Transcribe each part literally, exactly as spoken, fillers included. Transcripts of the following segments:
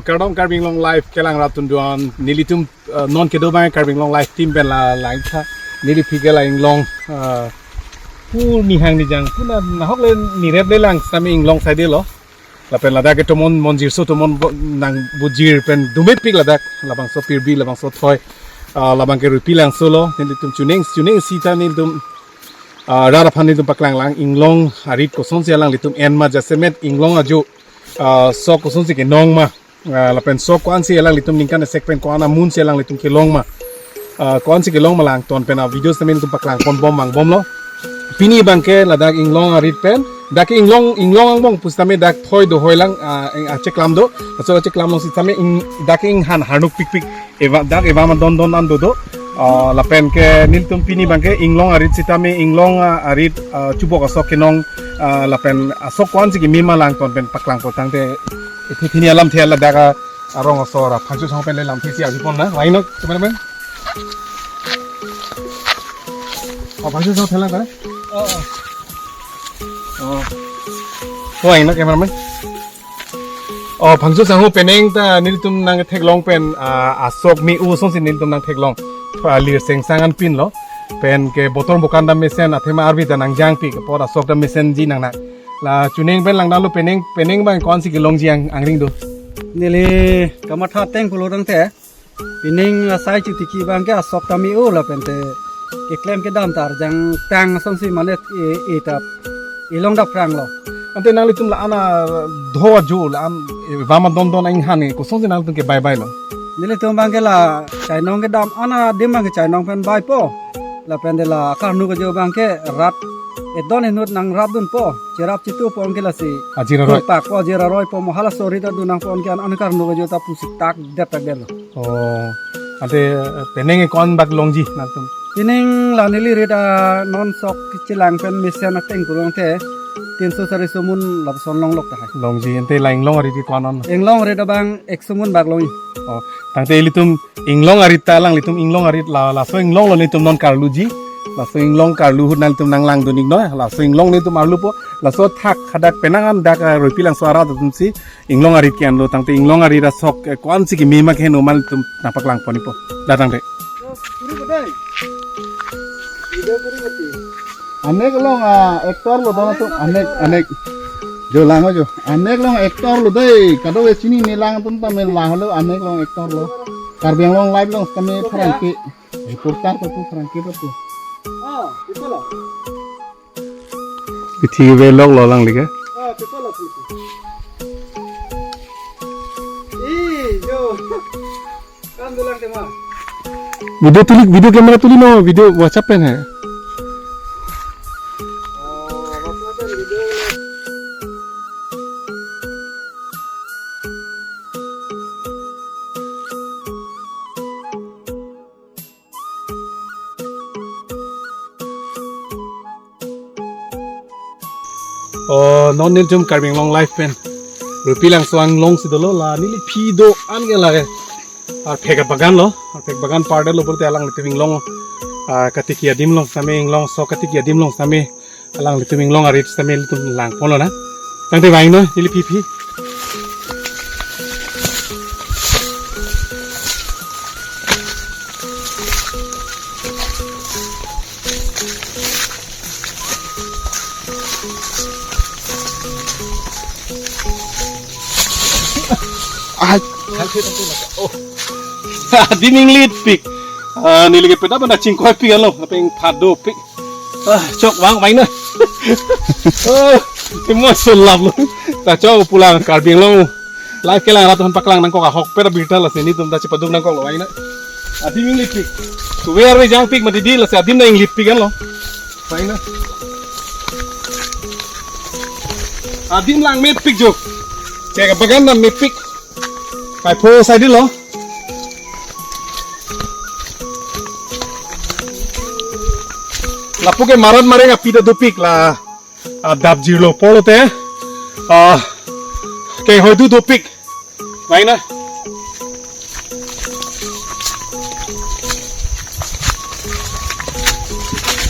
Kardom Karbi Anglong Live kelang rat atum do-an, nelitum, eh, non kedo abang Karbi Anglong Live team pen la langtha, neli aphi ke la inglong, eh, pu nihang nijang pu na nahok le nirep le lang sitame inglong side lo. Lapen ladak ke tomon monjir so tomon bo-, nang bujir pen dumepik ladak, labangso pirbi, labangso thoi, ah, labang ke Ruipi Langso lo, nelitum chuning, chuning sita nelitum, ah, rat aphan nelitum paklang lang, inglong arit kosonsi alanglitum en ma jasemet inglong ajo, ah, sok kosonsi kenong ma, ah, lapen sok ko-ansi alanglitum ningkan esek pen ko-an amunsi alanglitum kelong ma, ah, ko-ansi kelong ma langton pen a-video sitame nelitum paklang ponbom vangbomlo. Pini abang ke ladak inglong arit pen, dak ke inglong, inglong angbong pusitame dak thoi do hoi lang, ah, ing-, acheklam do, laso acheklam along sitame ing-, dak ke inghan harnuk pikpik, eva, dak eva ma dondon an dodo. Ah, lapen ke nelitum pini abang ke inglong arit sitame inglong, ah, arit, ah, chubok asok kenong, ah, lapen asok ko-ansi keme ma langton pen paklang po tangte, ithi thini alamthe ladak, ah, arong asor a Phangcho Sangho pen le lamthe si arjupon na, vangnon, cameraman. Oh, Phangcho Sangho thelang ta? Oh, oh. Oh. Vangnon, cameraman. Oh, Phangcho Sangho penang ta nelitum nangtheklong pen, ah, asok me-o asonsi nelitum nangtheklong. Ah, lir sengsang anpin lo. Pen ke botor bokan dam mesen athema arvi ta nangjangpik, apor asok dam mesenji nang na. La chuning pen langdamlo penang, penang abang ko-ansi kelongji ang, angring do. Neli kamatha ateng pulo tangte, penang asai chutiki abang ke asok ta me-o lapen te keklem kedam ta arjang tang asonsi mane e, e ta ilong daprang lo. Ante nanglitum la-an adho ajo la-an, e, eva ma dondon inghan e kosonsi nanglitum ke baibai lo? Nelitum abang ke la chainong kedam, ana adim abang ke chainong pen baipo. Lapen te la karnuk ajo abang ke rat edon inut nangrapdunpo, cherap chitu po anke lasi ajir aroi. Thurpak po, ajir aroi po, mo halaso rit ta dun nangpo anke an, an karnuk ajo ta pusi tak det tak det lo. Oh, ante penang ko-an bak longji nangtum? Penang la neli rit a non sok chelang pen mesen ateng pulo tangte tinso sariso mun lapuson longlok tahai. Longji, ante la inglong arit ko-an an? Inglong arit abang ekso mun bak longji. Oh, tangte ilitum inglong arit ta alanglitum inglong arit la, laso inglong lo nelitum non karluji. Laso inglong karlu ahut nanglitum nanglangdun iknoi. Laso inglong nelitum arlupo. Laso thak hadak penang an dak, ah, Ruipi Langso arat atumsi inglong arit ke-enlo tangte inglong arit asok, eh, ko-ansi keme ma keheno ma nelitum nangpaklang pon ikpo. Da tangte. Anek along, ah, actor lo dona tu, anek, anek. Jo lang jo. Anek along actor lo dei. Kadokave chinine lang atum ta me lang lo, anek along actor lo. Karbi Anglong Live along kami pherangke. Reporter ta tu pherangke ta tu. Ah, itu lo. Pithi ke vlog lo lang lika. Ah, itu lo, itu. Ih, jo. Kan dulang tema. Video tulik, video camera tulik non, video WhatsApp pen hai. Oh, WhatsApp pen video. Oh, non nelitum Karbi Anglong Live pen Ruipi Langso anglong si dolo, la neli aphi do-an ke lake. Arphek abagan lo, arphek abagan pardet lo pulote alanglitum inglong, ah, katiki adim along sitame inglong sok katiki adim along sitame alanglitum inglong arit sitame ilitum lang ponlo na. Tangte vangnon, neli aphi aphi. Ai. Oh. Adim inglipik. Ah, neli ke peda pada chingkoipik alo, apa yang phadopik. Ah, chok vang, vangnon. Oh, imo sulap lo. Ta chok pulang Karbi Anglong Live kelang rat atum paklang nangkok ahok pera birta lasi nelitum ta chepaduk nangkoklo, vangnon. Adim inglipik. Tuve arve jangpik mati di lasi adim na inglipik anlo. Vangnon. Adim lang mepik jo. Chek abagan na mepik. Kaipho sai di lo. Lapu ke marat mareng api ta dopik la. Ah, dap jirlo pulote. Ah, ke hoi du dopik. Vangnon.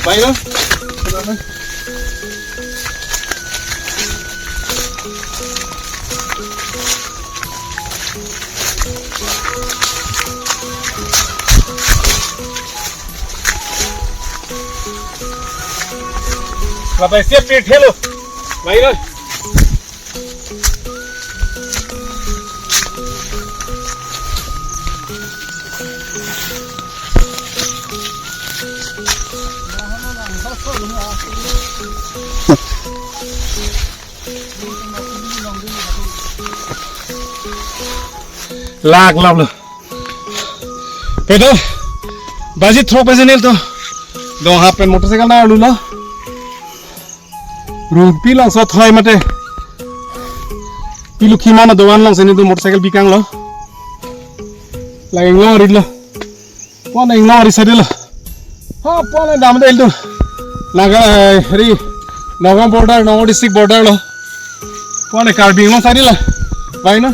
Vangnon. Bapak siap, Pit, hello. Baik, lo. Lak lam lo. Pedo. Baji throk baji nel to. Donghap pen motorcycle na lu lo. Rupi lang so thoi mate. Pi Lokhimon adovan along si nelitum motorcycle bikang lo. Lake inglong arit lo. Pon inglong arit side lo. Ha, pon dam del tu. Naga, eh, ri. Nagaon border, Nagaon district border lo. Pon Karbi Anglong side lo. Bai na.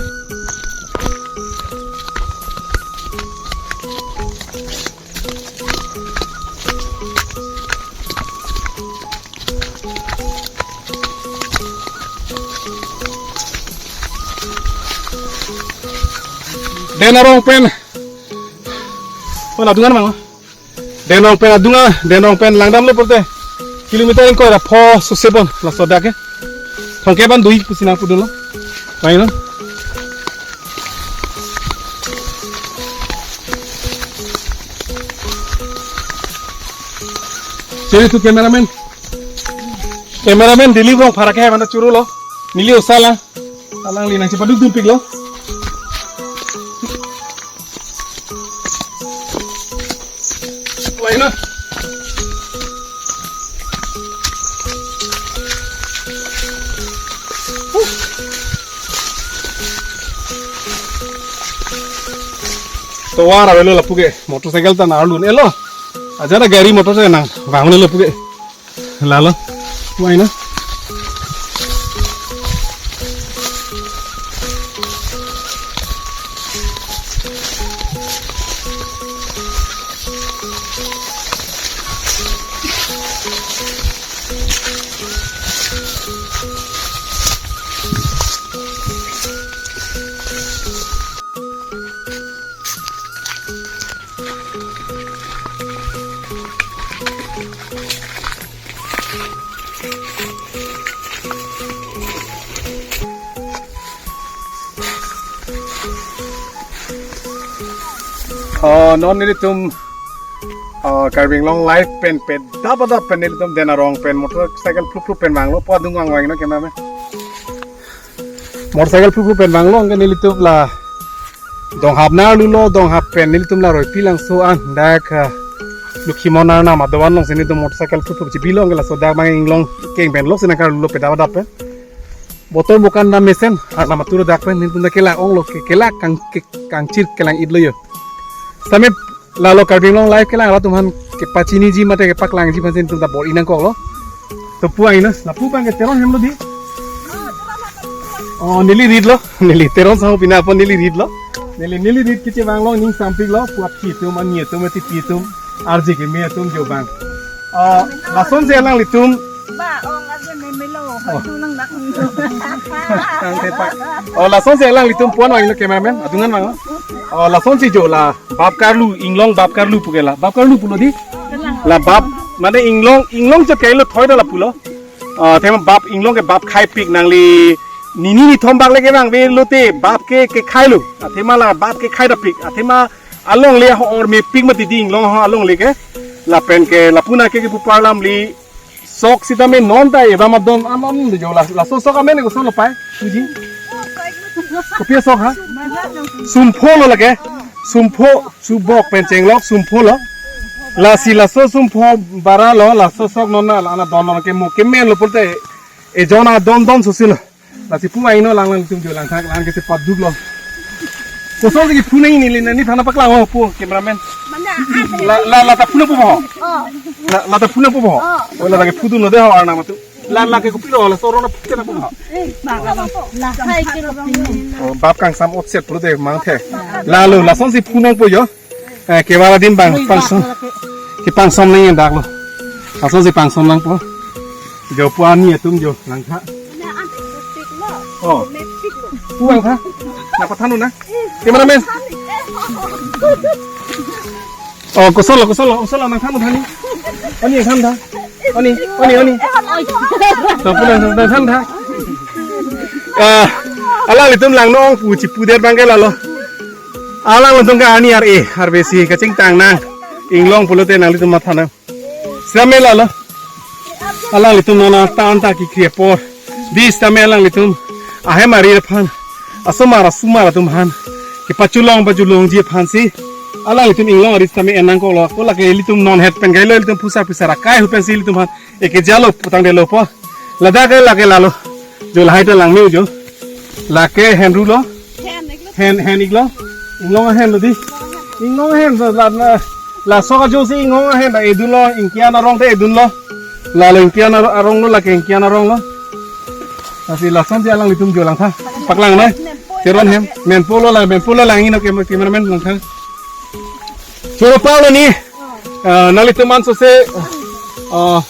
Den arong pen. Wala dungan mang. Den arong pen adunga, den arong pen langdam lo pute. Kilometer ingkoi ra pho suse pon, laso dak ke. Thongke ban dui pusi nangpudun lo. Bai na. Cheri tu cameraman. Cameraman Dilip Rongphar ke mana churu lo. Neli osala. Alangli nangchepaduk dun pik lo. Bai na. Tovar avelo lapu ke motorcycle ta na arlun elo. Ajara gari motorcycle nang bangun lapu ke. Lalo. Bai na. Oh, non nelitum, oh, Karbi Anglong Live pen pen daba daba pen nelitum den arong pen motorcycle phlup phlup pen vanglo, pu adung vang vang no kena me. Motorcycle phlup phlup pen vanglo, anke nelitum la donghap na arlu lo, donghap pen nelitum la Roipi Langso an dak, ah, Lokhimon arnam adovan along si nelitum motorcycle phlup phlup chibilo, anke laso dak bang inglong keng pen lo si nangkarlu lo peda pada pen. Botol bokan dam mesen arnam atur dak pen nelitum dak kelang ong lo ke, kelang kang ke, kangchir kelang it lo yo. Samit lalo Karbi Anglong Live kelang latum aphan kepachiniji mate kepaklangji aphan si nelitum ta bor-i nangkok lo. To pu aina, lapu bang ke Teron hem lo di. Oh, neli rit lo, neli Teron sangho pina apot neli rit lo. Neli, neli rit kechevang lo, ning sampik lo, pu aphi atum, ani atum, ati pi atum, arje keme atum jo bang. Oh, lason si alanglitum. Ba, ong arje meme lo, hoi tu nang dak. Nang tepak. Oh, lason si alanglitum puan vang lo cameraman, adungan vang lo. Oh, lason si jo la. Bap karlu, inglong bap karlu pu ke la. Bap karlu pulo di. La bap, mane inglong, inglong chot kailo thoi ta la pulo. Ah, athema bap inglong ke bap khai pik nangli nini nithom bak le kevang ve lote bap ke, kekhai lo. Athema la bap kekhai ta pik. Athema alongle ho or me pik mati di inglong ho alongle ke. Lapen ke lapu na ke kepu parlam li sok sitame non ta eva ma don anon de jo la, laso sok amen ko solo pai. Tuji. Kopi asok ha? Sumpho lo lake. Sumpho, subok pen chenglok sumpho lo. Lasi laso sumpho bara lo, laso sok non na la ana don non ke mo kemen lo pulote. Ejon adon don susi lo. Lasi pu aino lang lang tum jo langthak lang ke sepat duk lo. Koson lagi pu nang neli nani thana paklang ho pu cameraman. Mana ada? La, la, la ta pu nangpo ho. Oh. La, la ta pu nangpo ho. Oh. Oh, la lagi pu dun lo de ho arnam atum. La, la ke kopi lo, laso ro na pu nangpo ho. Eh, bak. La hai ke kopi. Oh, bap kangsam otset pulote mangthe. Lalo, lasonsi pu nangpo jo. Eh, kevang adim bang, pangsom. Kepangsom nang dak lo. Lasonsi pangsom nangpo. Jo pu ani atum jo langtha. Oh. Pu langtha. Na pathan na. Cameraman. Oh, koson lo, koson lo, koson lo nangthan thani. Ani nangthan tha. Oni, oni, oni. Tapulang, tapulang, than, than. Ah, alanglitum langno ongpu chipudet abangke lalo. Alanglitum ke arni ar-e, arve si kachingtang nang. Inglong pulote nanglitum matha nang. Sitame lalo. Alanglitum nona tan ta kekri apor. Di sitame alanglitum. Ahem arit aphan. Asomar asomar atum aphan. Kepacholong pacholongji aphansi. Alanglitum inglong arit sitame en nangkoklo. Ko lake ilitum non het pen kailo ilitum pusar pusar akai hu pensi ilitum aphan. Eke jalo putangdetlo po. Ladak ke lake lalo. Jo lahai ta langme jo. Lake henru lo. Hen, hen iklo. Inglong ahen lo di. Inglong ahen lo la, la, laso ajoksi inglong ahen ta edunlo, ingkian arong ta edunlo. Lalo ingkian ar-, arong lo, lake ingkian arong lo. Lasi lasonsi alanglitum jo langtha. Paklang noi. Teron hem. Menpo lo la, menpo lo lang ino kem-, cameraman langtha. Choro palo ni. Ah, nanglitum ansose. Ah,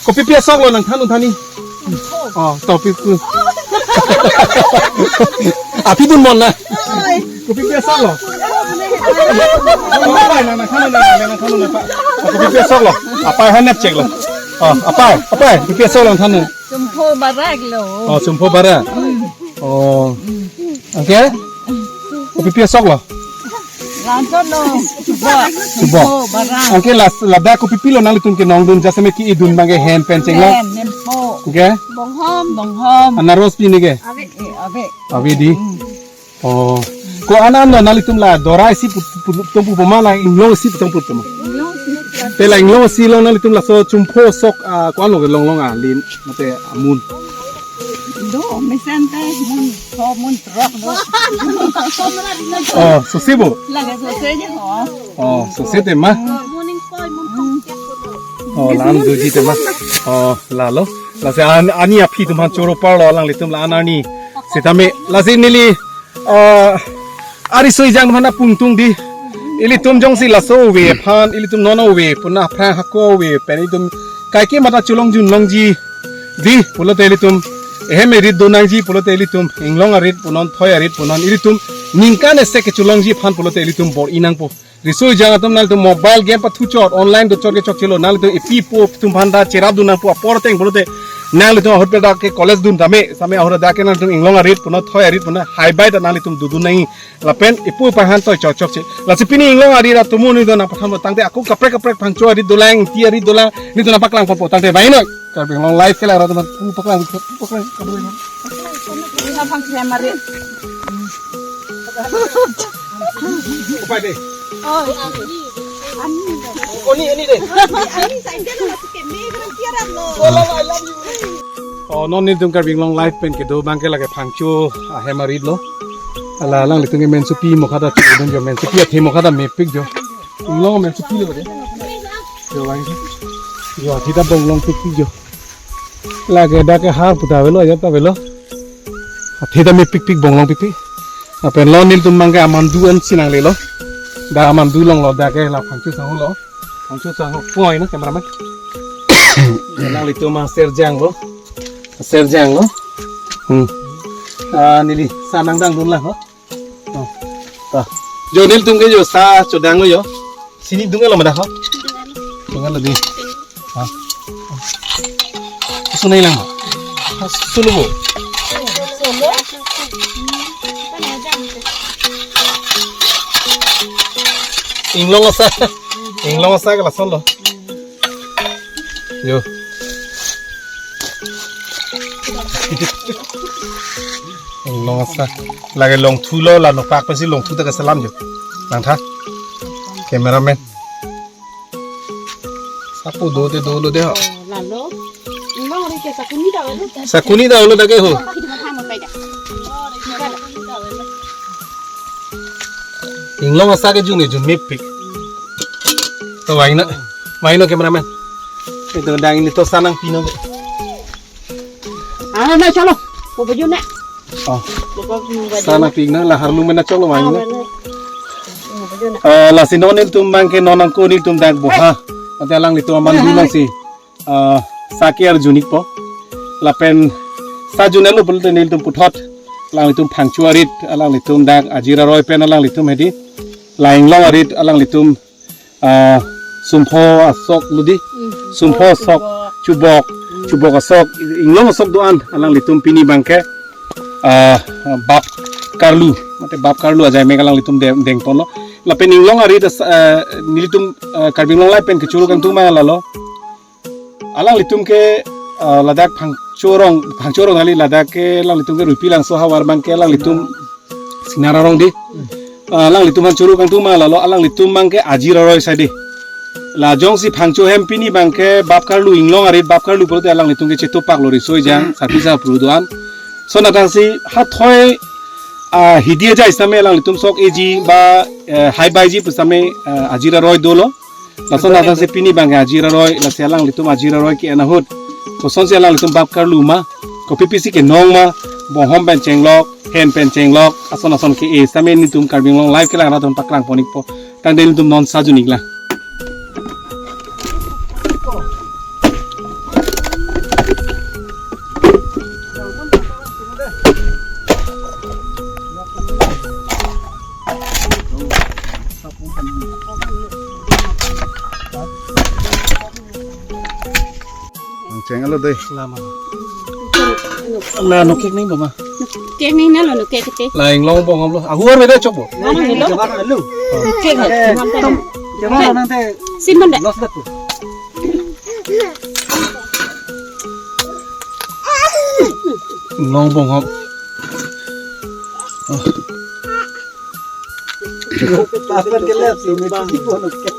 kopipi asok lo nangthan un than ni. Oh, topic ku. Aphi dun mon na. Kopipi asok lo. Apai nang, nangthan un, nang, nangthan un, apai. Kopipi asok lo. Apai hanep chek lo. Oh, apai, apai, kopipi asok lo nangthan un. Chumpho bara iklo. Oh, chumpho bara. Oh. Anke? Kopipi asok lo. Lanjut lo. Chuba. Chuba. Chuba, barang. Anke las-, ladak kopipi lo nanglitum kenongdun, jasemet ke-edun abangke hen pen chenglo. Hen, nempo. Anke? Bonghom. Bonghom. Anaros pi neke? Ave. Eh, ave. Ave di. Hmm. Oh. Ko-an an lo nanglitum la dorai si put-, put-, tongpu poma la inglong si tongpu poma. Inglong si. Te la inglong si lo nanglitum laso chumpho sok, ah, ko-an lo kelong long alin mate amun. Do, mesen te mun, ho mun trok do. Oh, sosi bo? Lake sosi je ho. Oh, sosi tema. Oh, la-an doji tema. Oh, lalo. Lasi an-, ani aphi atum aphan choro parlo alanglitum la-an arni. Sitame, lasi neli, ah, ari soi jang mana pungtung di. Ilitum jongsi laso ove aphan, ilitum non ove, puna aphrang hako ove, pen ilitum kaike mata cholongjun longji. Di, pulote ilitum, ehem erit do nangji, pulote ilitum, inglong arit punon, thoi arit punon, ilitum, ningkan isi kecholongji aphan, pulote ilitum bor-i nangpo. Riso ejang atum nanglitum mobile game pathu chot, online do chot ke chokchelo, nanglitum epi po atum aphan ta cherap dun nangpo apor ateng, pulote, nanglitum ahut pen dak ke college dun tame, tame ahut dak ke nanglitum inglong arit punon, thoi arit punon, haibai ta nanglitum dodun nangji. Lapen ipu pahan toi chok chok che. Lasi pini inglong arit atum neli do nangpathan po tangte ako kaprek kaprek phangcho arit dolang, ti arit dolang, neli do nangpaklang po tangte bai noi. Karbi Anglong live ke la ra do nangpu paklang, pu paklang, pu paklang. Ina phang khe mari. Upai de. Oh, ani. Oni, ani de. Ani, ani, sa, ini kan masih keme, kan tiarap lo. Oh, love, I love you. Oh, non nelitum Karbi Anglong live pen kedo abangke lake phangcho ahem arit lo. Ala alanglitum ke mensopi mokha ta tu dun jo, mensopi athe mokha ta mepik jo. Inglong mensopi lo de. Jo bang. Jo athe ta bonglong pikpik jo. Lake dak ke har puta avelo, ajat ta avelo. Athe ta mepikpik bonglong pikpik. Lapen lo nelitum abangke amandu ansi nanglelo. Dak amandu longlo dak ke la phangcho sang lo. Phangcho sang lo. Poi na cameraman. Alanglitum aser jang lo. Aser jang lo. Hmm. Ah, neli sa nangdang dun lang ho. Oh. Ta. Jo nelitum ke jo sa chodang lo jo. Sini dunga lo mada ho. Dunga lo di. Ha. Sunai lang. Ha, sulu bo. Inglong asa. Inglong asa ke lason lo. Yo. Inglong asa. Lake longthu lo, la nopak pensi longthu ta keselam jo. Nangtha. Cameraman. Sapu do te dolo de ho. Lalo. Inglong ri ke sakuni ta lo. Sakuni ta lo dak ke ho. Inglong asa ke jun ni jun mepik. To vaina. Vaina cameraman. Itu dang ini to sa nangpi non. Ah, na chalo. Ko baju na. Oh. Ko baju na. Sa nangpi na la harlu mena chalo vaina. Ah, na. Ko baju na. Eh, lasi non nelitum abangke non nangko nelitum dak boha. Ante alanglitum aman dun nangsi. Ah, sa ke arjun-ikpo. Lapen sa junelo pulote nelitum puthot. Alanglitum phangcho arit, alanglitum dak ajir aroi pen alanglitum hedi. La inglong arit, alanglitum, ah, sumpho asok lo di. Hmm. Sumpho asok. Sumpho. Chubok, chubok asok, inglong asok do-an, alanglitum pini abangke, ah, bap karlu, mate bap karlu ajai mek alanglitum de-, dengponlo. Lapen inglong arit as-, ah, nelitum, ah, Karbi Anglong Live pen kechoro kangtung ma lalo. Alanglitum ke, ah, ladak Phangcho rong, Phangcho rong kali, ladak ke alanglitum ke Ruipilangso ahavar abangke alanglitum Singnara rong di. Ah, alanglitum aphan choro kangtung ma lalo, alanglitum abangke ajir aroi sai di. La jongsi Phangcho hem pini abangke bap karlu inglong arit bap karlu pulote alanglitum ke chetupak lo riso ejang, sarpi sa pru do-an. Lason atangsi hathoi, ah, hidi ajai sitame alanglitum sok eji ba, eh, hai baiji pu sitame, eh, ajir aroi dolo. Lason atangsi pini abangke ajir aroi, lasi alanglitum ajir aroi ke-en ahut. Kosonsi alanglitum bap karlu ma, kopi pisi kenong ma, bonghom pen chenglok, hen pen chenglok, ason ason ke-e sitame nelitum Karbi Anglong Live kelang rat atum paklang pon-ikpo. Tangte nelitum non sajun-iklang. Cheng alo dei. Lama. La nokek neng bama. Kek neng nalo nokek kete. La inglong bonghom lo. Ahuar beda chokpo. Mana helo? Kek neng. Jama nang te. Simon deh. Los dak tu. Inglong bonghom. Oh. Papan ke lep si, meti si bono ke.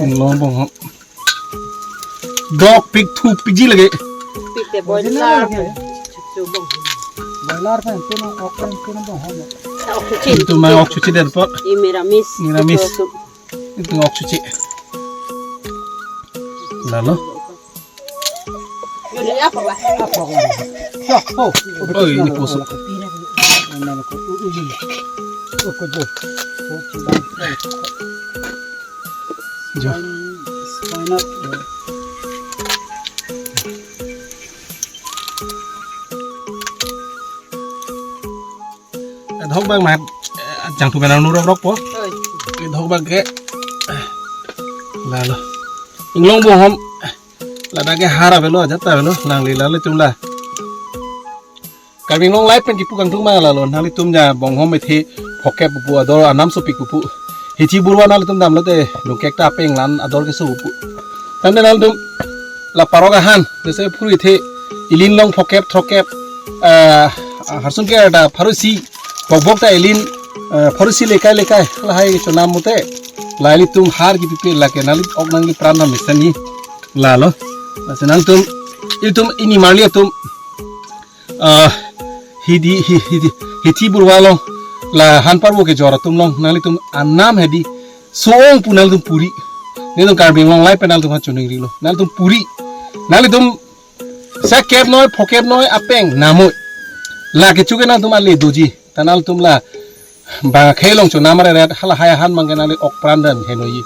Inglong bonghom. Dok pik thu piji lagi. Pik te boiler. Boiler pen, tu na ok pen, tu na bonghom. Oxygen. Itu main oxygen dari pot. Ini miramis. Miramis. Itu oxygen. Lalo. Yun, apa ba? Apa ko? Ya, oh. Oh, ini poso. Jo. Adhok bang mat, eh, jangthu benang nurok rok po. Oi. Adhok bang ke. Lalo. Inglong bonghom. Ladak ke har avelo, ajat ta avelo, nangli lalo chumla. Karbi Anglong Live pen kipu kangtung ma lalo, nanglitum ja bonghom methe phokep pupu ador anam sopik pupu. Hithi burwa nanglitum damlote, nokek ta apeng lan ador keso pupu. Tangte nanglitum la parok ahan, jese phuri the, ilin long phokep, throkep, ah, harsung ke ada pharo isi, bok bok ta ilin, ah, pharo isi lekai lekai, lahai chonam mute, la ilitum har kipipe lake, nangli ok nangli pran nam mesen ni, lalo. Lasi nanglitum, ilitum ini marli atum, ah, hidi, hi-, hidi, hithi burwa long, la han parbo kejor atum long, nanglitum anam hedi, so-ong pu nanglitum puri. Nelitum Karbi Anglong Live pen nanglitum aphan choningri lo. Nanglitum puri. Nanglitum sekep noi, phokep noi, apeng, namoi. La kecho ke nanglitum ale doji. Ta nanglitum la bang akhei long chonam areret, hala hai ahan bang ke nangli ok pran dan henoiji.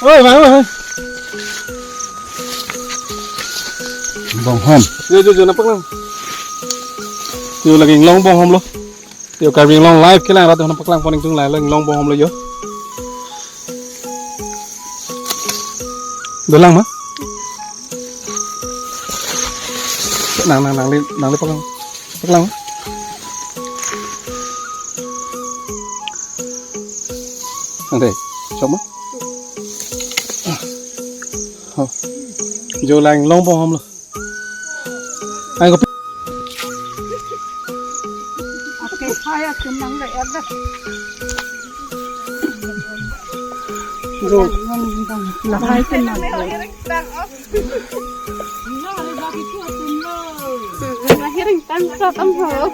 Oi, bang, bang. Bonghom. Jo, jo, jo, nangpaklang. Jo, lake inglong bonghom lo. Jo, Karbi Anglong Live kelang rat nangpaklang pon-iktung, lalo inglong bonghom lo jo. Dolang ma? Nang, nang, nangli, nangli paklang. Paklang. Nang dei, chok ma? Oh. Jo, la inglong bonghom lo. Ang kopi. Ake saya senang deh, ya deh. Jo. Lahai senang. Lahai ring tang sa tam ho.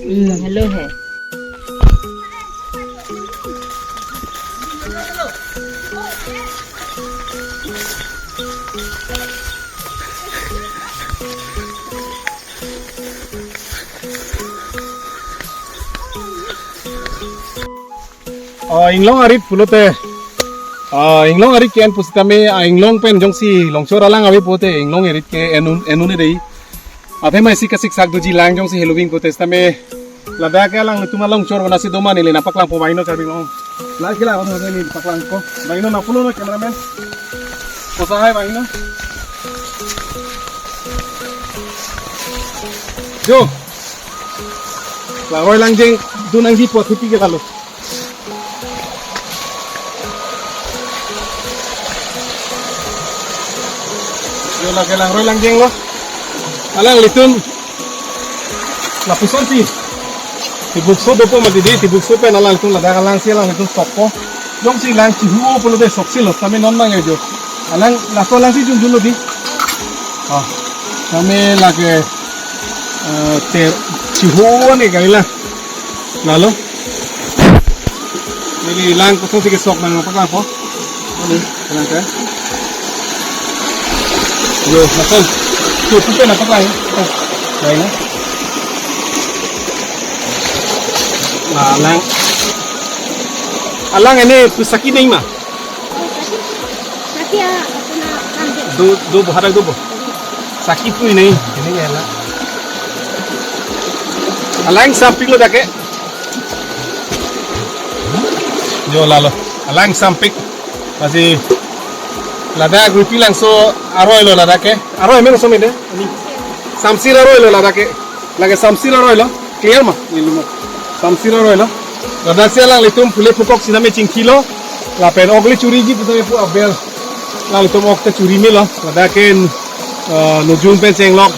Hmm, hello hai. Oh, inglong arit pulote. Ah, inglong arit ke-en pusitame, ah, inglong pen jongsi longchor alang ave pulote, inglong arit ke-en un, en un-e dei. Athema isi kasiksak doji lang jongsi heloving pulote sitame. Ladak ke alanglitum alongchor konatsi do ma neli nangpaklangpo, vangnon, Karbi Anglong. Lake la, neli paklangpo. Vangnon, nangpulo non cameraman. Kosa hai, vangnon. Jo. Langroi langjeng dun nangji apot hipi ke lalo. Jo, lake langroi langjeng lo. Alanglitum lapuson ti. Tibukso dopo mati di, tibukso pen alanglitum ladak alangsi alanglitum sokpo. Jongsi lang chihu pulote soksi lo, tame non mang jo. Alang, laso alangsi jun jun lo di. Ah, tame lake, eh, ter, chihu ne kali la. Lalo. Neli lang kosonsi kesok nangpaklangpo. Ani, lang ke. Jo, lason. Tu, tu pen nangpaklang. Oh, lain na. Nah, lang. Alang ini pusaki dei ma? Saki, ah, apuna kangke. Do, do bo, hadak do bo. Saki pu ini, ini ya la. Alang sampik lo dak ke. Jo lalo. Alang sampik. Masih ladak Rupi Langso aroi lo ladak ke. Aroi men so men de. Samsir aroi lo ladak ke. Lake samsir aroi lo. Clear ma? Neli mo. Samsir aroi lo. Ladaksi alanglitum phule phukok sitame chingki lo. Lapen ok le churiji putame pu aber. Alanglitum ok ta churi me lo. Ladak ke, eh, nujung pen chenglok.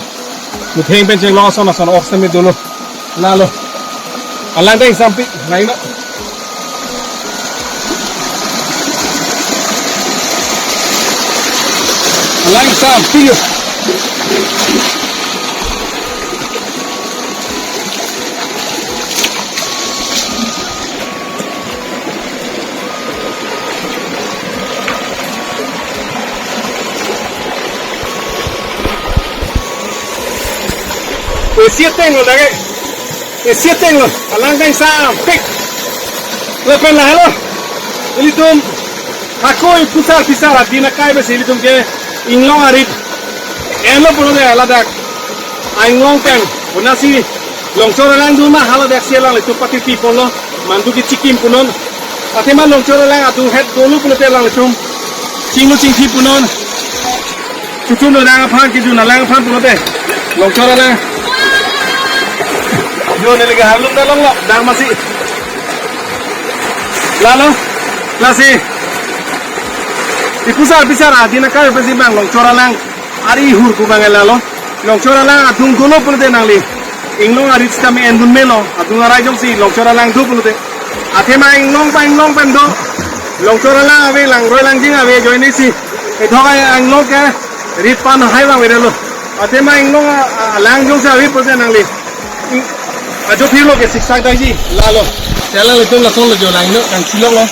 Nutheng pen chenglok ason ason ok sitame dolo. Lalo. Alang ta ingsampik. Lain na. Alang ingsampik. Isi ateng lo dak ke. Isi ateng lo. Alang ta ingsampik. Lapen lahelo. Ilitum hako ipusar pisar adin akai besi ilitum ke inglong arit. Enlo pulote ladak. Inglong pen. Konatsi longchor alang do ma haladaksi alanglitum patiti ponlo. Mandu ke chikim punon. Athema longchor alang adung het dolo pulote alanglitum chinglo chingki punon. Chuchun lo dang aphan kejun alang aphan pulote. Longchor alang. Jo neli ke halum da longlo. Dang masi. Lalo. Lasi. Ipusar pisar adin akai pensi bang longchor alang. Ari hur ku bang lalo. Longchor alang adung dolo pulote nangli. Inglong arit sitame endun melo. Adung arai jongsi longchor alang do pulote. Athema inglong pa inglong pen do. Longchor alang ave, langroi langjeng ave, joine si. Ethok ai inglong ke rit pan hai bang vedelo. Athema inglong a, a, alang jongsi ave pulote nangli. Ajo phirlo ke siksak daiji, lalo. Sela le tun lason lo jo langno kangchilong lo.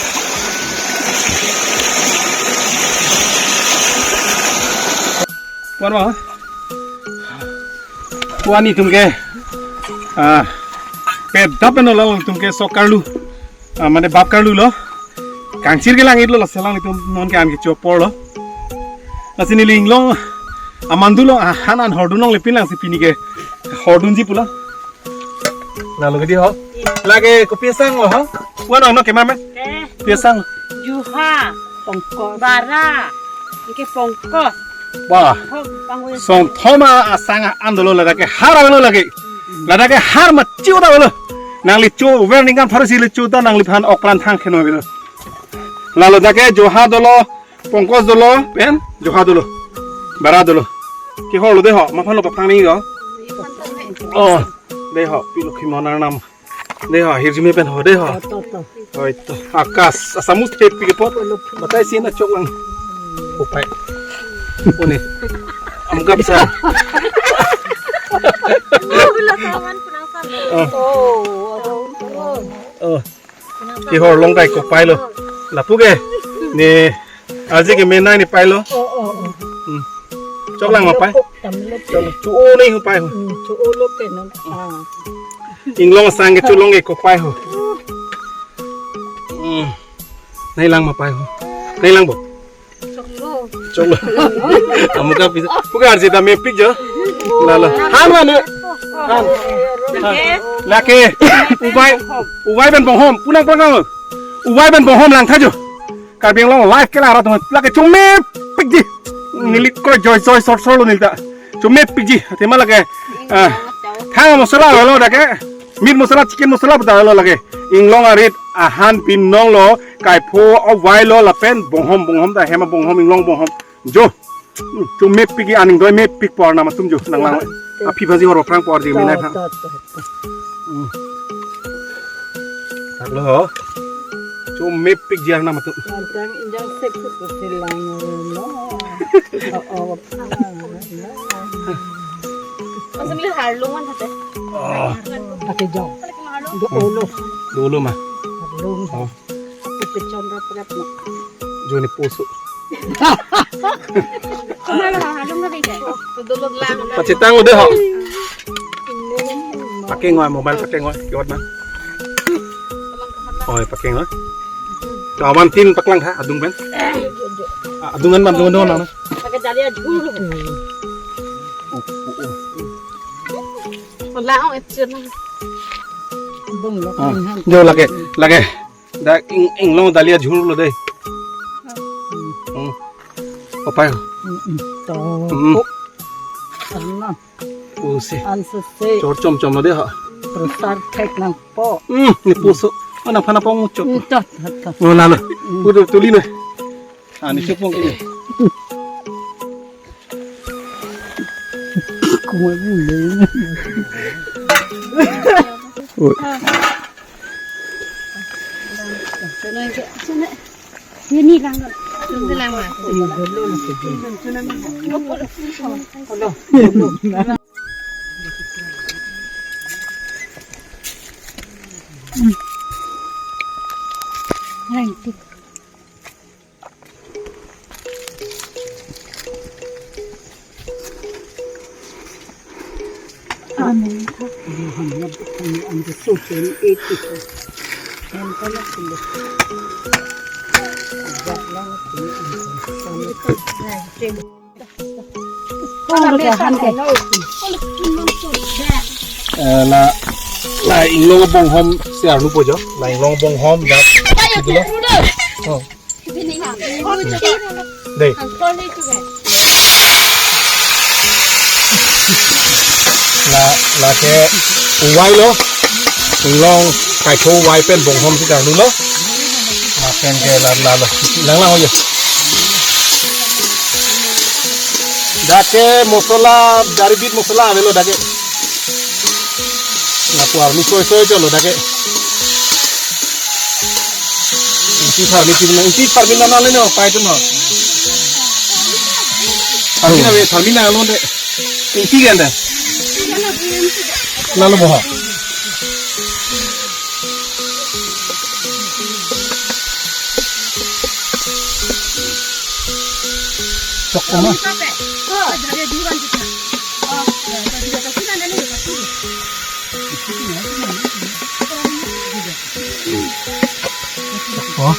Puan ma? Puan itum ke, ah, pedap no lalang itum ke sok karlu. Ah, mane bap karlu lo. Kangchir ke langit lo, lasi alanglitum non ke an kecho apor lo. Lasi neli inglong amandu lo, ah, han an hordun longle pin lang si pini ke hordunji pulo. Lalo ke dei ho. Lake kopi asang lo ho? Puan no ke mame? Eh. Kopi asang. Juha. Pongkos. Bara. Anke pongkos. Wah. Thom, pangwe. Son thom asang an dolo ladak ke har lo lake. Ladak ke har ma chiu ta lo. Nangli cho ver ningkan pharo si le cho ta nangliphan okpran thang kheno belo. Lalo dak ke juha dolo, pongkos dolo, pen juha dolo. Bara dolo. Kehor lo dei ho, maphan lo paphang ni ho. Oh, dei ho, pilo khimon arnam. Dei ho, hirjume pen ho, dei ho. To, to, to. Oi to, akas, asamus thepi kepot. Batai si na chok lang. Upai. One. Amgap sa. Wala kawan penang sana. Oh. Oh, oh, oh. Oh. Kehor long kai kopai lo. Lapu ke. Ne arje ke menai ne pai lo. Oh, oh, oh. Hmm. Chok lang ma pai. Tamlo. Chok chu o ne ho pai ho. Hmm, chu o lo ke non. Ah. Inglong asang ke chu long ke kopai ho. Hmm. Nai lang ma pai ho. Nai lang bo. Choklo. Choklo. Amuka pisa. Puka arsi ta mepik jo. Lalo. Han mane. Han. Han. Lake. Uvai. Uvai pen bonghom. Punang punang. Uvai pen bonghom lang tha jo. Karbi Anglong live ke la rat lake chomepik ji. Neli ko joy joy sor sor lo neli ta. Chomepik ji. Tema lake. Ah. Thang masala lo lake. Meat masala, chicken masala puta lo lake. Inglong arit ahan pinong lo, kaipho uvai lo lapen bonghom, bonghom ta hem abonghom, inglong bonghom. Jo. Hmm, chomepik ji aning doi mepik por nama tum jo nang lang. Aphi bhaji hor prang por ji minai pha. Tot, tot, tot. Hmm. Thak lo ho. Chomepik ji nama tum. Arjang injang sek sek ko silang lo. Oh, oh. Masih beli harlung kan tete. Oh. Pakai jong. Do ulo. Do ulo ma. Harlung. Oh. Aku pecon rap-rap no. Joni pusu. Mana harlung na bike? Dulu lang. Pachitang udah ho. Pakai ngoi mobile pakai ngoi kiwat na. Oi, pakai ngoi. Kawan tin paklang ha adung pen. Ah, adungan man adungan dong na. Pakai jali aja. Wala ang epsir na. Bung lo. Ah, jo lake, lake. Dak ing inglong dalia jhur lo dei. Hmm. Opai. Hmm, hmm. To. Hmm. Ko. Sana. Usi. Anse se. Chor chom chom lo dei ha. Prosar thek nang po. Hmm, ne pusu. Ana phana pong chok. Hmm, tot, tot, tot. Lo lalo. Hmm. Udah tuli na. Ah, ne chupong kini. Oi. Ini lang. Ini lang, Ma. Thank you. Eh, la, la inglong bonghom si arlu po jo. La inglong bonghom dak. Oh. Dei. La, lake uvai lo. Inglong kaipho uvai pen bonghom si arlu lo. Lapen ke la, lalo. Lang lang ho jo. Dak ke masala, dari bit masala avelo dak ke. Lapu arlu soi soi cholo dak ke. Ingti tharmi ti na, ingti tharmi na nale no, pai tu no. Tharmi na ve, tharmi na lo de. Ingti ganda. Lalo boha. Chok ko ma. Chok ko. Chok ko.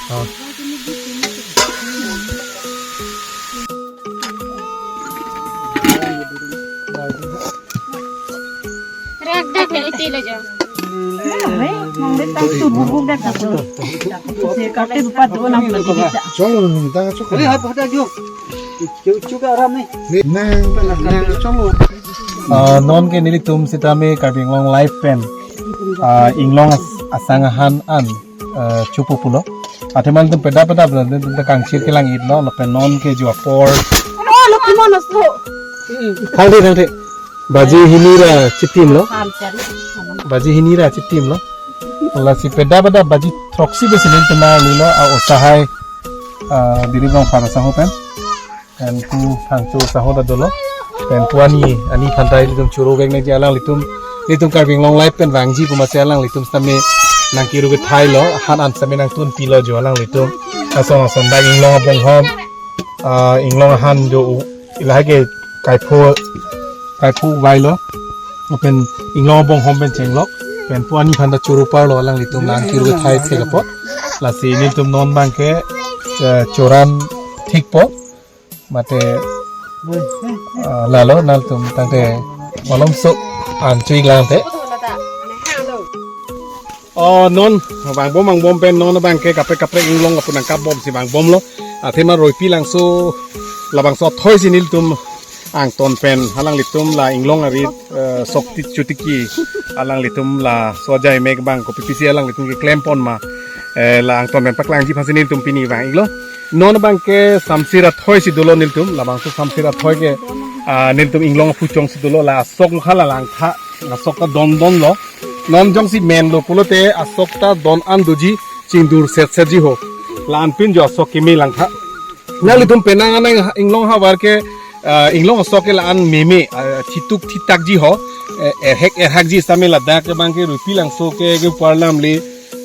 Oh. Rak dak le iti le jo. Mangre tang tu bubuk dak dak lo. Se kate bupat do nang lagi bisa. Cholo nung ta chok. Ari hai pada jo. Keu chu ka aram ni. Nang ta nang cholo. Ah, non ke nelitum sitame Karbi Anglong live pen. Ah, inglong as- asang ahan an. Eh, chupu pulo. Athema nelitum peda peda pulo, nelitum ta kangchir kelang-it lo, lapen non ke jo apor. Ano, ano, kimo naso? Thangte, thangte. Baji hini ra chitim lo. Baji hini ra chitim lo. Lasi peda peda baji throksi besi nelitum arlu lo, a osahai. Ah, Diri Rongphar asangho pen. Pen pu Thangcho asangho ta dolo. Pen pu ani, ani phantai ilitum choro vek nangji alanglitum. Ilitum Karbi Anglong live pen vangji pu masi alanglitum sitame nangkiru kethai lo. Han an sitame nangtun pilo jo alanglitum. Ason ason dak inglong abonghom. Ah, inglong ahan jo u-, ilahai ke Kaipho, kaipho vailo. Lapen inglong abonghom pen chenglok. Pen pu ani phanta choro parlo alanglitum lang kiru thai thek apot. Lasi nelitum non abangke, eh, choran thikpo. Mate, ah, lalo nangtum tangte malomso an chui lang te. Oh, non, vangbom, vangbom pen non abangke kaprek kaprek inglong lapu nangkapbomsi vangbomlo. Athema Roipi Langso labangso athoi si nelitum angton pen alanglitum la inglong arit, eh, sok ti chotiki alanglitum laso ajai mek abang kopi pisi alanglitum keklempon ma, eh, la angton pen paklangji aphansi nelitum pini vang-iklo. Non abangke Samsir athoi si dolo nelitum, labangso Samsir athoi ke, ah, nelitum inglong aphuchong si dolo, la asok mukha la langtha, asok ta don don lo. Non jongsi menlo pulote asok ta don an doji, chingdur set setji ho. La anpin jo asok keme langtha. Nanglitum penang anang inglong havar ke, ah, inglong asok ke la-an meme, ah, thituk thitakji ho, eh, erhek erhakji sitame ladak abangke Roipi Langso ke, ke uparlamli,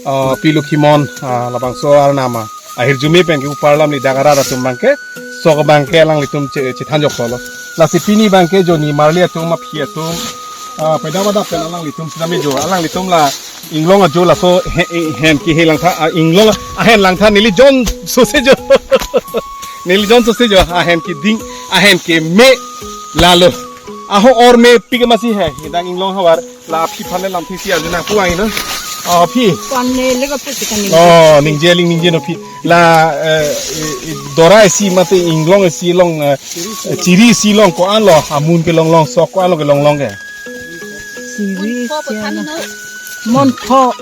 ah, Pi Lokhimon, ah, labangso arnam ahirjume pen ke uparlamli dak arat atum abangke sok abangke alanglitum che-, chethan joklo. Lasi pini abangke jo nimarli atum, aphi atum, ah, peda pada pen alanglitum sitame jo, alanglitum la inglong ajo laso he-, he-, hen kehe langtha, ah, inglong ahen langtha neli jon sose jo. Neli jon sose jo, ahen keding, ahen keme lalo. Aho or mepik masi he, idang inglong havar, la aphi aphan le lamthe si arju nangpu-ang ino. Oh, aphi. Pan ne lega pu chikan ne. Oh, ningje aling ningje non aphi. La, eh, eh, eh, dora isi mate inglong isi along, eh, chiri isi along ko-an lo, amun kelong long, sok ko-an lo kelong long ke. Chiri isi along. Monpho.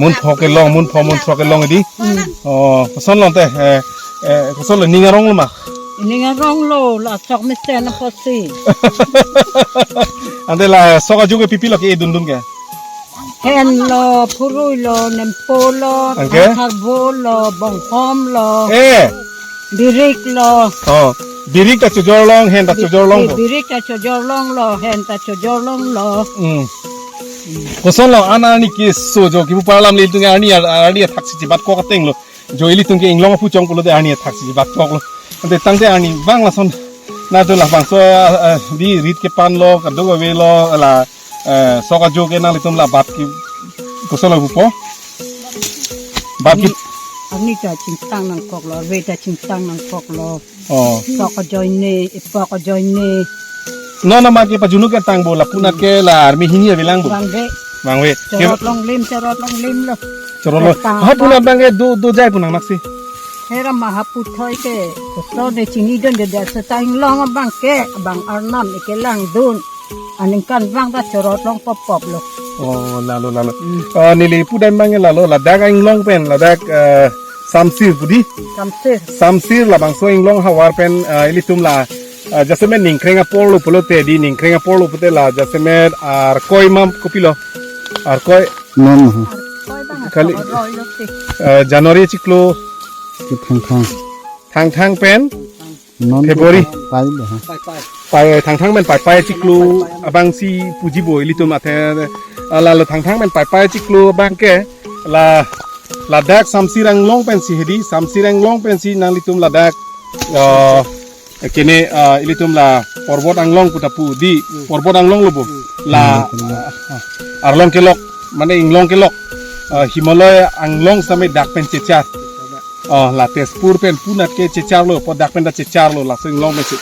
Monpho kelong, monpho, monpho kelong di. Hmm. Oh, koson long te, eh, eh, koson lo ning arong lo ma? Ning arong lo, la sok mesen apotsi. Ante la sok ajo ke pipi lo ke-e dundun ke? Hen lo, phurui lo, nempo lo, anke? Tharbo lo, bonghom lo. Eh. Birik lo. Oh, birik ta chojor long, hen ta chojor long bo. Birik ta chojor long lo, hen ta chojor long lo. Hmm. Koson lo an arni keso jo kipu parlam le ilitum arni ar-, arni athak si chibat kok ateng lo. Jo ilitum ke inglong aphuchong pulote arni athak si chibat kok lo. Ante tangte arni abang lason. Na tu labangso, eh, eh, di rit kepan lo, kadokave lo, la, eh, sok ajo ke nanglitum la bat ke koson lo pupo? Bat ke. Arni ta chingtang nangkok lo, arve ta chingtang nangkok lo. Oh. Sok ajoine, ipok ajoine. Non nama ke pajunuk ke tangbo, lapu anat ke la arme hini avelang bo. Vangve. Vangve. Chorot longlim, chorot longlim lo. Chorot long. Tang ha pu anat abangke do, dojai pu nang naksi. Hera mahapu thoi ke. Koson ne chinidunde, de seta inglong abangke, abang arnam ike langdun. Aningkanvang ta chorot long pop pop lo. Oh, lalo, lalo. Hmm. Oh, neli pudam abangke lalo, ladak inglong pen, ladak, eh, Samsir pudi. Samsir. Samsir labangso inglong havar pen, eh, ilitum la, eh, jasemet ningkreng apor lo pulote di, ningkreng apor lo pulote la jasemet Arkoi ma kopilo. Arkoi. Non, ha. Arkoi abang kali. Aroi lo si. Eh, January chiklo. Ke Thangthang. Thangthang pen. Non February. Pai le ha. Pai, Thangthang pen Paipai chiklo abang si puji bo ilitum athe, ah, lalo Thangthang pen Paipai chiklo abangke la, ladak Samsir anglong pensi hedi, Samsir anglong pensi nanglitum ladak, ah, kene, ah, ilitum la Porbot Anglong pu ta pu di, Porbot Anglong lo bo. La, ah, ah, arlong kelok, mane inglong kelok, ah, Himalaya anglong sitame dak pen chechar. Oh, la Tezpur pen pu anat ke chechar lo, pu dak pen ta chechar lo, laso inglong pensi.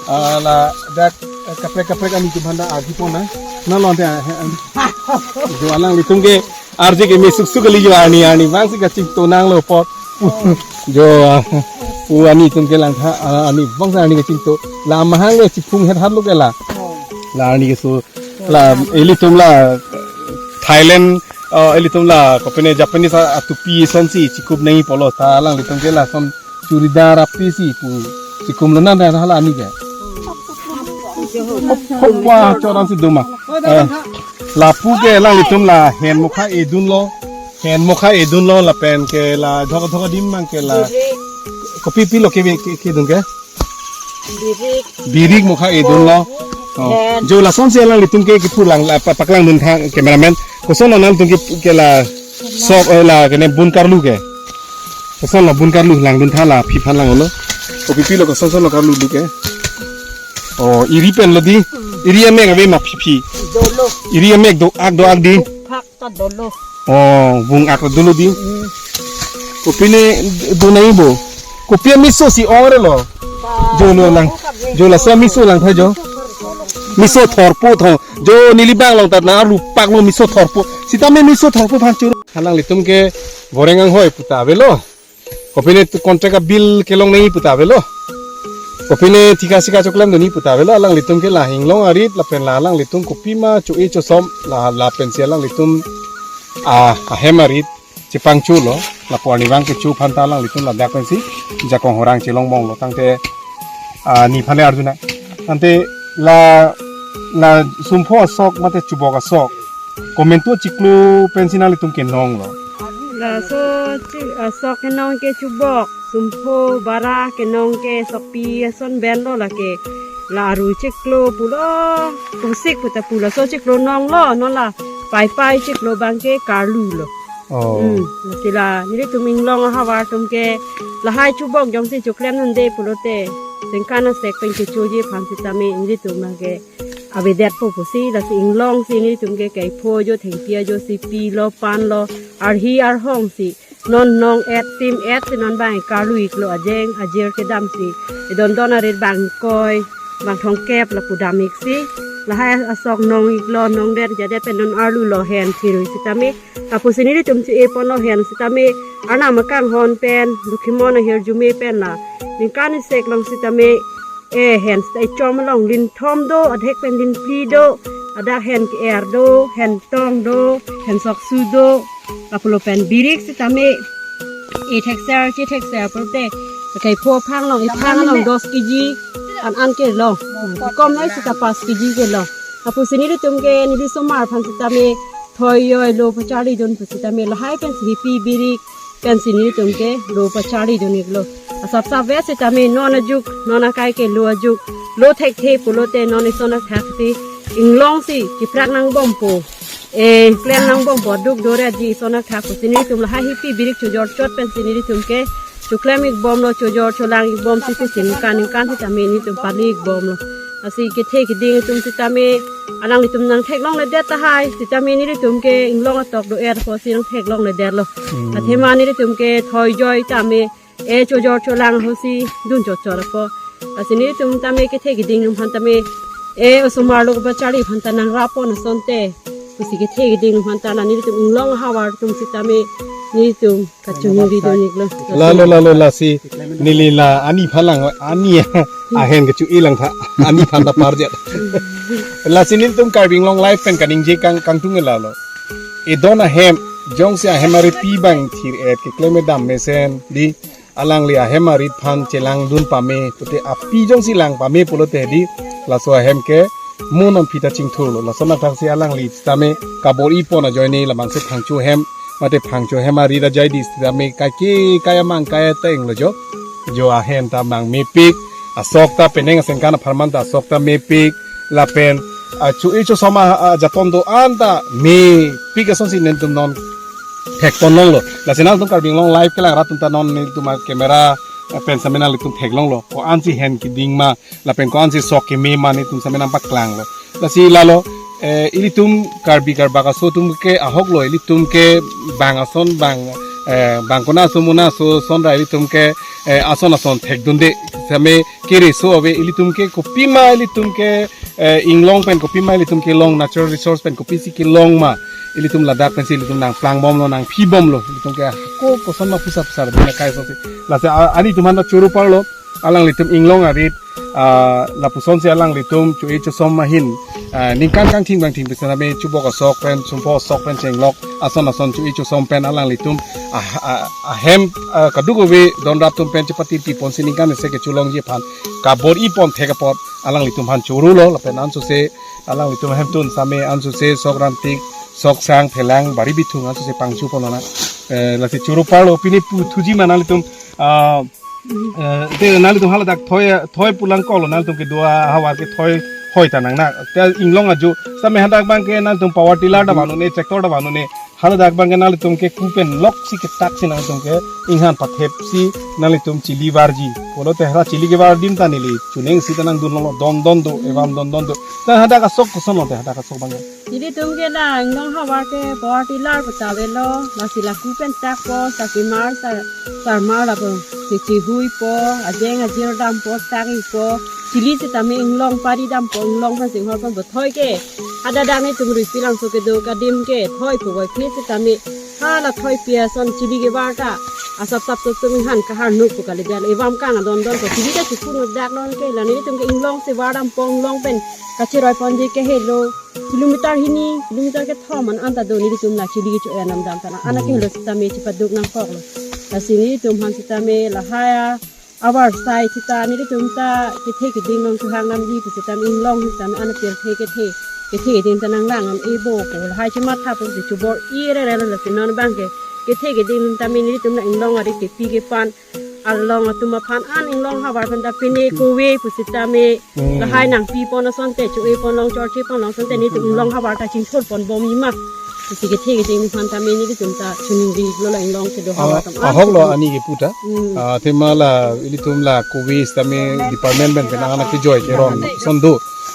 Ah, ladak, eh, kaprek kaprek ani atum aphanta arjupon nang. Na lo ante, eh, eh, jo alanglitum ke arje keme suksuk kali jo arni arni abang si kachingtonang lo apot. Jo, ah, pu ani atum ke langtha, ah, ani abang si arni kachingto. La mahang ke chiphung het hat lo ke la. La arni keso. La ilitum la Thailand, eh, ilitum la kopine Japanese a-, atupi asonsi chikup nangji pulo ta alanglitum ke lason churidar api si pu chikum lo nan hala ani ke. Hokwa choran si doma. Eh, lapu ke alanglitum la hen mokha edun lo. Hen mokha edun lo lapen ke la dhok dhok adim mang ke la. Kopi pi lo ke ke, ke dun ke? Birik. Birik mokha edun lo. Oh. Hen. Jo lasonsi alanglitum ke kipu lang la pa-, paklang dun tha cameraman. Koson lo nangtum ke, ke la sok, eh, la kene bun karlu ke. Koson lo bun karlu lang dun tha la aphi aphan lang lo. Kopi pi lo koson son lo karlu du ke. Oh, iri pen lo di. Hmm. Iri amek ave ma phi phi. Dolo. Iri amek do-ak do-ak di. Phak ta dolo. Oh, vung-ak dolo di. Hmm. Kopine do nai bo. Kopi miso si ong re lo. Ba, jo lo lang. Ko kap le. Jo laso miso lang tha jo. Miso thorpo tho. Jo neli bang long tat na rupak lo miso thorpo. Sitame miso thorpo aphan choro. Alanglitum ke goreng anghoi pu ta avelo. Kopine tu contract a bill kelong nangji pu ta avelo. Kopine thika sika choklem dunji pu ta avelo. Alanglitum ke la inglong arit lapen la alanglitum kopima cho-e chosom la lapen si alanglitum a ahem arit chepangcho lo. Lapu arnivang kecho aphan ta alanglitum ladak pensi jakong horang chelong bom lo tangte, ah, nephan le arjuna. Ante la la sumpho asok mate chubok asok komantu chiklo pensi nanglitum kenong lo. Laso chi- asok kenong ke chubok, sumpho, bara kenong ke sokpi ason pen lo lake. La aru chiklo pulo, pusik puta pulo, so chiklo nong lo, non la pai pai chiklo abang ke karlu lo. Oh. Hmm, lasi la nelitum inglong ahavar atum ke lahai chubok jongsi choklem nangde pulote, sengkan asek pen kechoji aphan sitame nelitum abang ke avedetpo pusi, lasi inglong si nelitum ke kaipho jo, thengpi ajo si pi lo, pan lo, arhi arhong si non nong et sim et si non abang karlu iklo, ajeng ajir kedam si. Idon don arit bang koi, bang thongkep lapu dam ik si. Lahai asok nong iklo, nong det jadet pen non arlu lo hen thirui sitame. Lapusi nelitum cho-e pon lo hen sitame, arnam akanghon pen, Lokhimon ahirjume pen la ningkan isek long sitame, e hen sita ichom along linthom do, adhek pen linphli do, adak hen ke-er do, hen tong do, hen soksu do, lapulo pen birik sitame, e thekser, che thekser pulote, kaipho aphang long, iphang long dos kg an an ke long, kom noi sita pas kg ke long. Lapusi nelitum ke neli osomar aphan sitame, thoi joi lo pacharli dun pusitame lahai pensi hipi birik pensi nelitum ke lo pacharli dun iklo. Asap sap vet sitame non ajuk, non akai ke lo ajuk. Lo thekthe pulote non ison athak si inglong si kiprak nangbompo. E, klem nangbompo, duk dore aji ison athak pusi nelitum lahai hipi birik chojor chot pensi nelitum ke choklem ikbom lo, chojor cholang ikbom si pusi ningkan ningkan sitame nelitum pali ikbom lo. Lasi kethe keding atum sitame alanglitum nangtheklongledet tahai, sitame nelitum ke inglong atok do-er apotsi nangtheklongledet lo. Hmm. Athema nelitum ke thoi joi tame, e chojor cholang ahut si dun chot chot apo. Lasi nelitum tame kethe keding atum aphan tame, e osomar lo pacharli aphan ta nangrap pon asonte pusi kethe keding atum aphan ta la nelitum inglong ahavar atum sitame nelitum kachoningri dun iklo. Lalo, lalo, lasi neli la ani aphan lang, ani ahen kacho-e lang tha, ani aphan ta parjat. Lasi nelitum Karbi Anglong Live pen kaningje kang kangtung lalo. Idon ahem, jongsi ahem arit abang thir et keklem dam mesen di, alangli ahem arit aphan chelang dun pame, pute api jongsi lang pame pulote di, laso ahem ke mo non pita chingthur lo. Lason athak si alangli sitame kabor-i pon ajoine labangso phangcho hem, mate phangcho hem arit ajai di sitame kaike kaya mang kaya teng lo jo. Jo ahen ta mang mepik, asok ta penang asengkan apharman ta asok ta mepik, lapen, ah, cho-e chosom a, ah, jaton do-an ta mepik asonsi nelitum non thek pon longlo. Lasi nangtum Karbi Anglong Live kelang rat atum ta non nelitum a camera, eh, pen sitame nanglitum theklonglo. Ko-ansi hen keding ma, lapen ko-ansi sok keme ma nelitum sitame nangpaklanglo. Lasi lalo, eh, ilitum Karbi Karbak aso atum ke ahok lo, ilitum ke bang ason bang, eh, bang kona aso mona aso ason ra ilitum ke, eh, ason ason thekdunde sitame kere so ave, ilitum ke kopima ilitum ke, eh, inglong pen kopima ilitum kelong, natural resource pen kopisi kelong ma ilitum ladak pensi ilitum nangplangbomlo, nangphibomlo, ilitum ke hako koson ma pusa pusa bina kai sosi. Lasi a- ani atum aphan ta choro parlo, alanglitum inglong arit, ah, lapusonsi alanglitum cho-e chosom ahin, ah, ningkan kangthing bangthing pen sitame chubok asok pen, sumpho asok pen chenglok ason ason cho-e chosom pen alanglitum ah, ah, ahem, ah, kadokave donrap atum pen chepati pi ponsi ningkan isi kecholongji aphan kabor-i pon thek apot alanglitum aphan choro lo, lapen ansose alanglitum ahemtun sitame ansose sok rantik, sok sang, phelang, bari bithung ansose pangcho pon nang. Eh, lasi choro parlo, pini pu thuji ma nanglitum, ah, eh, te nanglitum hala dak thoi, thoi pulang kolo, nanglitum kedo ahavar ke thoi hoi ta nang na. Te inglong ajo, sitame hadak abang ke nanglitum power tiller ta vanone, tractor ta vanone, Haladak abang ke nanglitum ke kupen lok si ketak si nangtum ke inghan pathep si nanglitum chili varji. Pulote hala chili kevar adim ta neli chuning si ta nangdun longlo, don don do, evam don don do. Ta hadak asok koson lote hadak asok abang ke? Nelitum ke la inglong havar ke bor tilar pu ta avelo, lasi la kupen takpo, sarpimar, sar, sarmar lapu kechihuipo, ajeng ajir dampo, tak-ikpo, chili sitame inglong pari dampo, inglong pen singhor pen puthoi ke. Adadang nelitum Ruipilangso kedo adim ke thoi pu voi phi sitame hala thoipi ason chili kevar ta asap sap tum inghan kahar nuk pu kalidet, evam kang adon don ko chili ta chipun dak lon ke, la nelitum ke inglong si var dampo, inglong pen kachiroi ponji ke helo kilometer hini, kilometer kethom an anta do nelitum la chili kecho-en dam dam ta na, ana ke helo sitame chipaduk nangkoklo. Lasi nelitum aphan sitame lahai avarsai sita nelitum ta kethe keding along chuhang namji pu sitame inglong sitame ana pirthe kethe, kethe keding ta nanglang an ebo pu lahai chematha pu si chubor-i rere lo, lasi non abang ke kethe keding tame nelitum la inglong ari kepi kepan, arlong atum aphan an inglong havar pen ta pine kove pu sitame, hmm, lahai nangpipon asonte, cho-e pon long, chorche pon long asonte nelitum inglong havar ta chingthur ponbomji ma pusi kethe keding aphan tame nelitum ta chuningri lo la inglong kedo havar atum an ahok lo chingthur. Ani kepu ta. Hmm. Ah, athema la ilitum la kove sitame department pen penang ana kejoi keron ason do.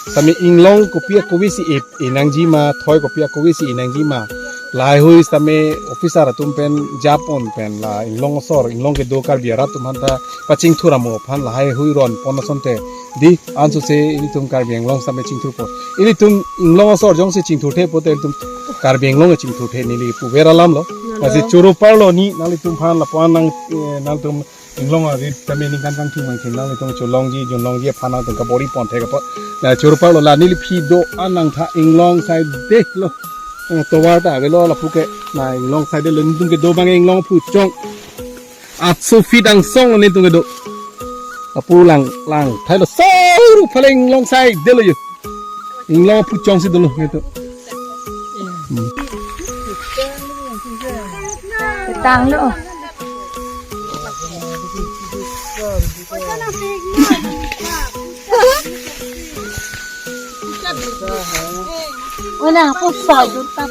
Sitame inglong kopi akove si e, e nangji ma, thoi kopi akove si e nangji ma, lahai hui sitame officer atum pen japon pen la inglong asor, inglong kedo Karbi arat atum aphan ta pachingthur amo aphan lahai hui ron pon asonte, di ansose ilitum Karbi Anglong sitame chingthurpo. Ilitum inglong asor jongsi chingthurthe pulote ilitum Karbi Anglong chingthurthe neli puver alam lo. Lalo. Lasi choro parlo ni nanglitum aphan lapu-an nang, eh, nanglitum inglong ari tame ningkan kangthim kangthim nanglitum cholongji junlongji aphan nangtum kabor-i ponthe kapo. La choro parlo, la neli phi do-an nangtha inglong sai detlo. Eh, tovar ta avelo lapu ke. La inglong sai detlo, nelitum kedo abang inglong aphuchong. Atso feet angsong lo nelitum kedo. Lapu lang, lang thailo, saru phaleng inglong sai detlo yo. Inglong aphuchong si dolo nelitum. Hmm. Tanglo. Oi, na, aku soi dun tap.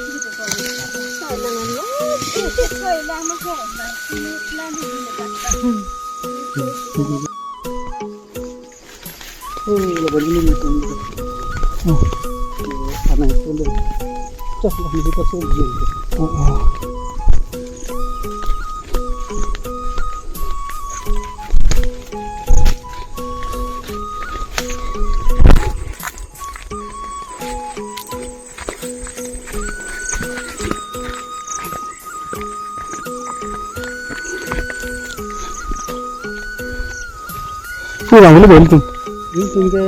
Pulang dulu, Bang, tuh. Ini tunggu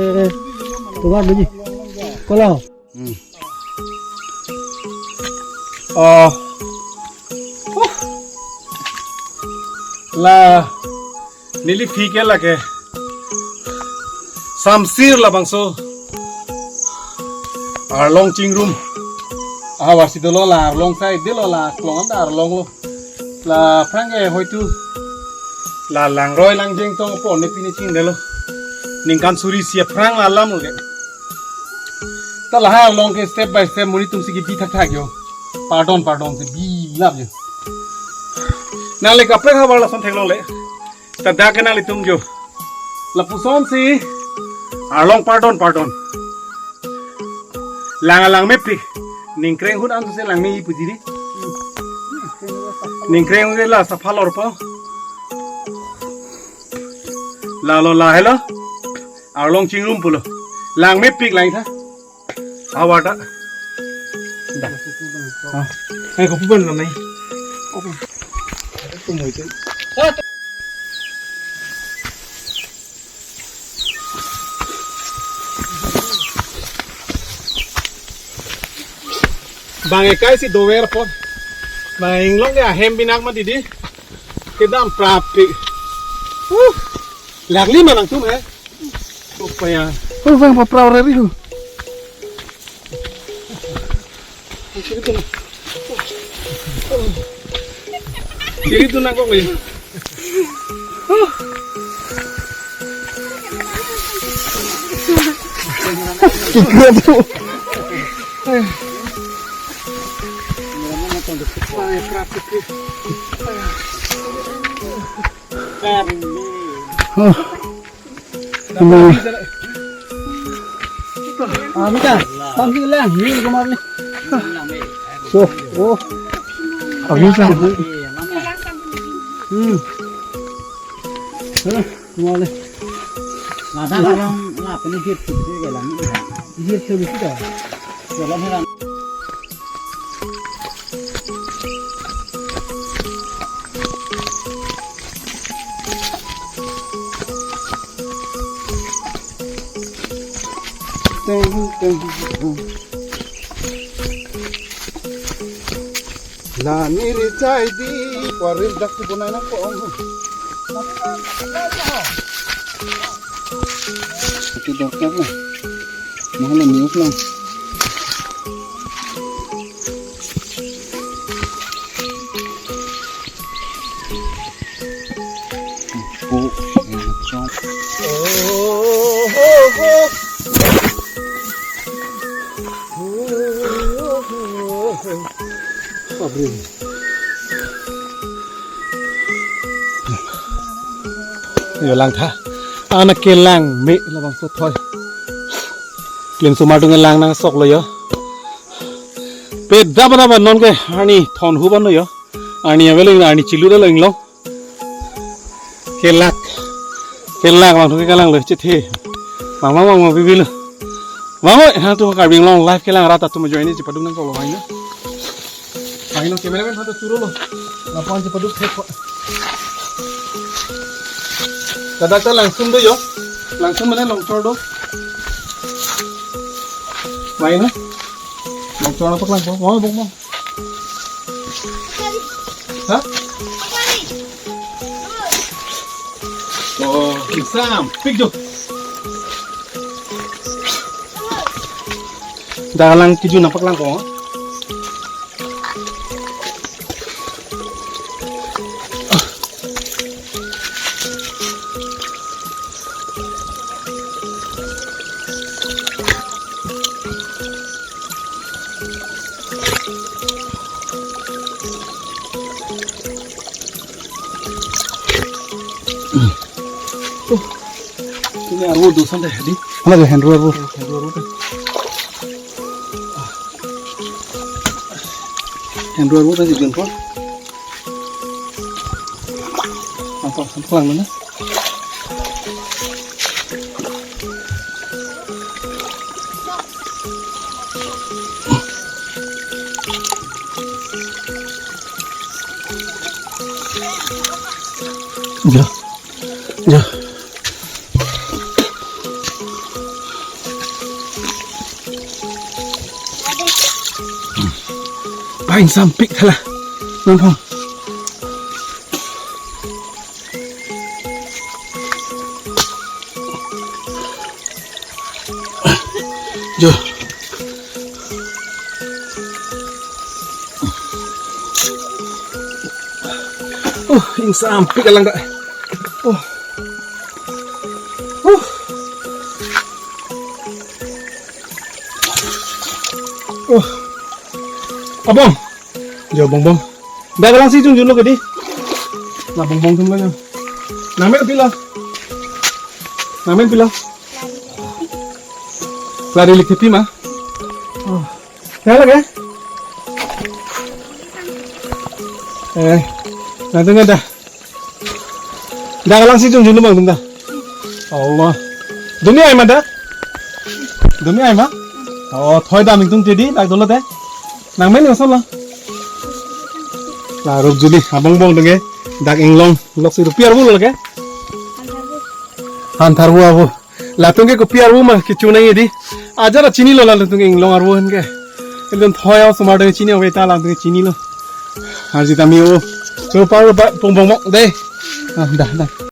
keluar lagi. Kalau. Hmm. Oh. Huh. La. Neli phi ke lake. Samsir labangso arlong chingrum. Ahavar si dolo, la arlong sai dolo, la klong anta arlong lo. La aphrang ke hoitu la langroi langjeng tong po ne pine chingdelo. Ningkan suri isi aphrang la alam lo ke. Ta lahai arlong ke step by step monit atum si kebi thakthak yo. Pardon, pardon si bi lap yo. Nang le kaprek havar lason theklong le. Ta dak ke nanglitum jo. Lapuson si arlong pardon, pardon. Lang alang mepik. Ningkreng ahut ansose langme-i pu jiri. Ningkreng ahut la sapha lorpo. La lo la helo. Arlong chingrum pulo. Lang mepik lang tha. Awa ta. Da. Ah. Hai, kopi ban lo nai. Bang ekai si dover po. Bang inglong ke ahem binak ma didi. Kedam prapri. Uh. Lagli ma nangtum he. Upaya. Oh, bang, paprau rari hu. Siri tu na. Siri tu na kok ya. Kikira tu. Oh. Ano? Ah, mita. Tang sila, ni kemar ni. So, oh. Abis lah. Hmm. Hah, kemar ni. Ladak lang, lapen ni hit sih ke lang. Hit sih ke. Jalan lang. Teng, teng, teng. La niri chai di, kwaril dak si bonai nangkok. Itu dorkar lah. Mahal ni ulang. Oh, oh, oh. Pabrik. Yo lang tha. Anak kelang me labangso thoi. Klem sumar tung lang nang sok lo yo. Pe daba daba non ke arni thon hu ban lo yo. Arni avelo arni chilu lo inglong. Kelak. Kelak bang thong ke kalang lo chethe. Mama mama bibilo. Mama ha tu Karbi Anglong live kelang rat atum join ni chipadum nang kolo hai na. Hai no cameraman ha tu turo lo. Lapan chipadum thek ko. Dadak ta langsung do yo. Langsung mane longchor do. Mai na. Longchor na paklang ko. Mau bong bong. Ha? Oh, ingsam. Pik jo. Dalang kiju na paklang ko. Ini arvo dosan deh, di. Mana deh, hendro arvo? Hendro arvo deh. Hendro arvo tadi jengkol. Apa, apa lang mana? Ja. Ja. Pain sampik thala. Nonton. Jo. Oh, ingsampik alang dak. Oh. Oh. Oh. Abong. Jo, bongbong. Dak alang si jungjun lo ke di. Na bongbong atum lo jo. Nangmen pilo. Nangmen pilo. Lari likhipi ma. Oh. Dak lake. Eh. Nangtum dak. Dak alang si jungjun lo bang atum dak. Allah. Dumi ai ma dak. Dumi ai ma. Oh, thoi dam ingtung tidi dak dolo te. Nangmen ingson lo. La ruk juli abongbong denge. Dak inglong lok si rupiah arvo lo lake. Hantharvo arvo. Latum ke kopi arvo ma kecho nang di. Ajar chini lo latum ke inglong arvo hen ke. Ekdom thoi osomar denge chini ave ta latum ke chini lo. Arji tami o. So par pa pong bong mok de. Ah, dah, dah.